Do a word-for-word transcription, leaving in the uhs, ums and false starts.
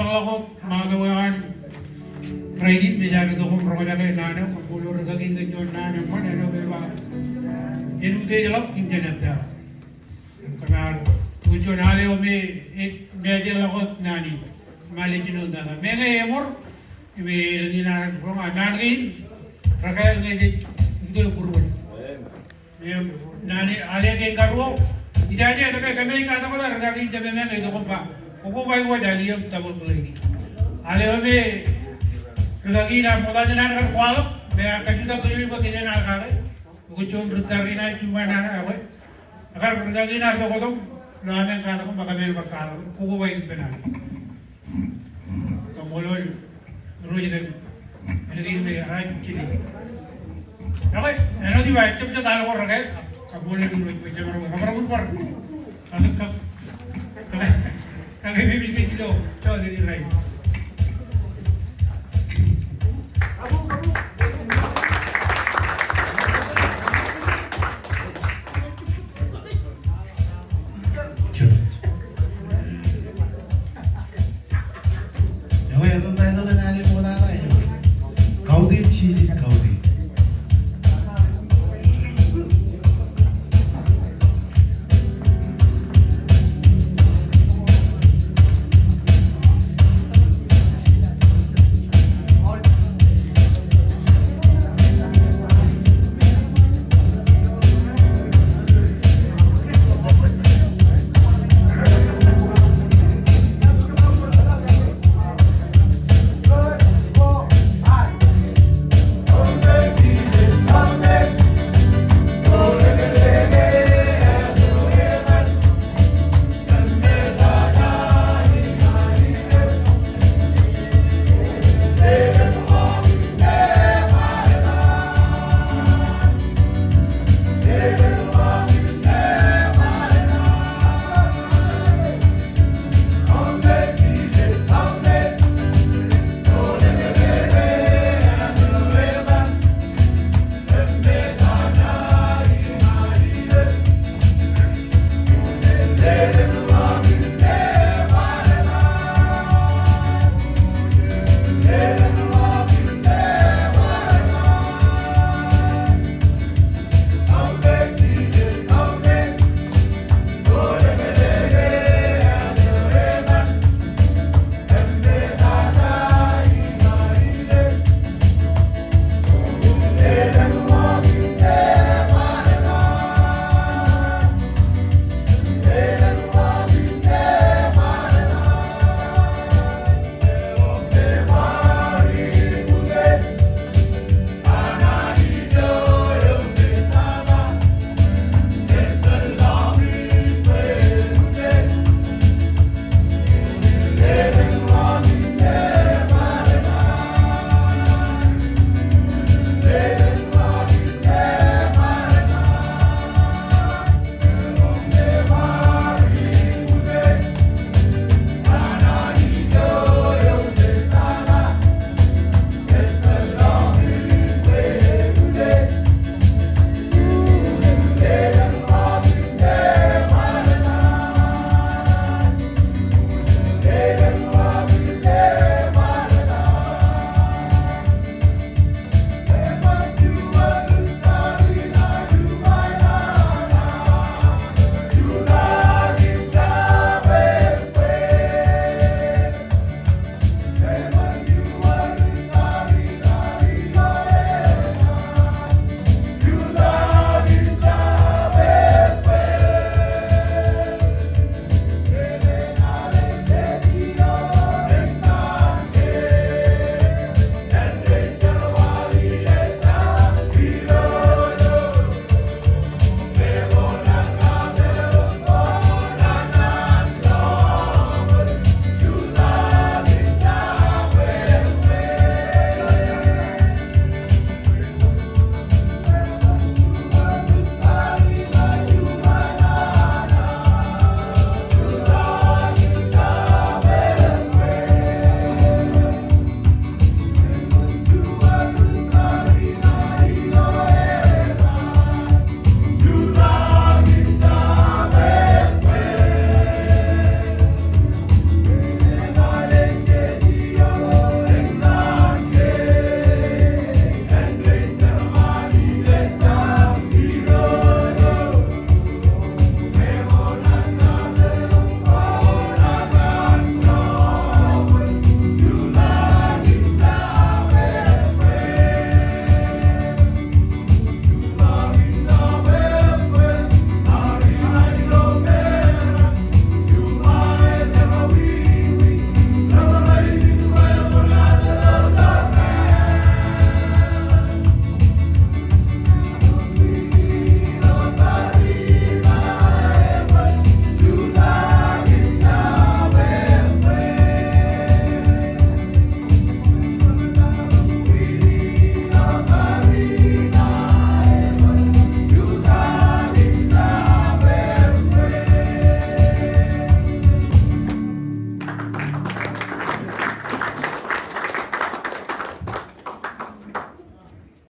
tōñḷọk wōt ṃaatō eo an rainin, me jaar itok im roñjake naan eo, kaṃṃoolol rūkaki kōn juon naan eṃṃan, āinwōt ej ba, en utiej ḷọk im jen ettā. Kōm ar, kōn juon al eo me, e, me ej ḷọk wōt naan in, im al ej jino tata. Meñe eṃor, im elōñ in ar roñ, a, naan kein, rekāāl ñe jej, ej, ej būruon. Im naan in, al eo kein karuo, ijaje, etke kōmij katak wōt rūkaki in jemem eṇ, ej itok im ba, kwō, kwō ba, kwō ba, al eo double play. Al eo me rūkaki in ar ṃokta jān an kar kwaḷọk, me ear kajutak kōj bwe kōj en al kake. Kwō juon ri tariṇae, juon naan ekwe. Ekar rūkaki in ar toktok, ilo amen katak im ba kōm en bar katak, kwō, kwō ba ippān al. Kaṃṃoolol Irooj kōn ālikin me raar jilji. Ekwe, āinwōt ij ba, ejjab jet al ko rekāāl, kaṃṃoolol Irooj bwe jemaroñ, kōṃṃan bar. Kake, kake, kake, kake, kake, kake, kake, kake, kake, kake,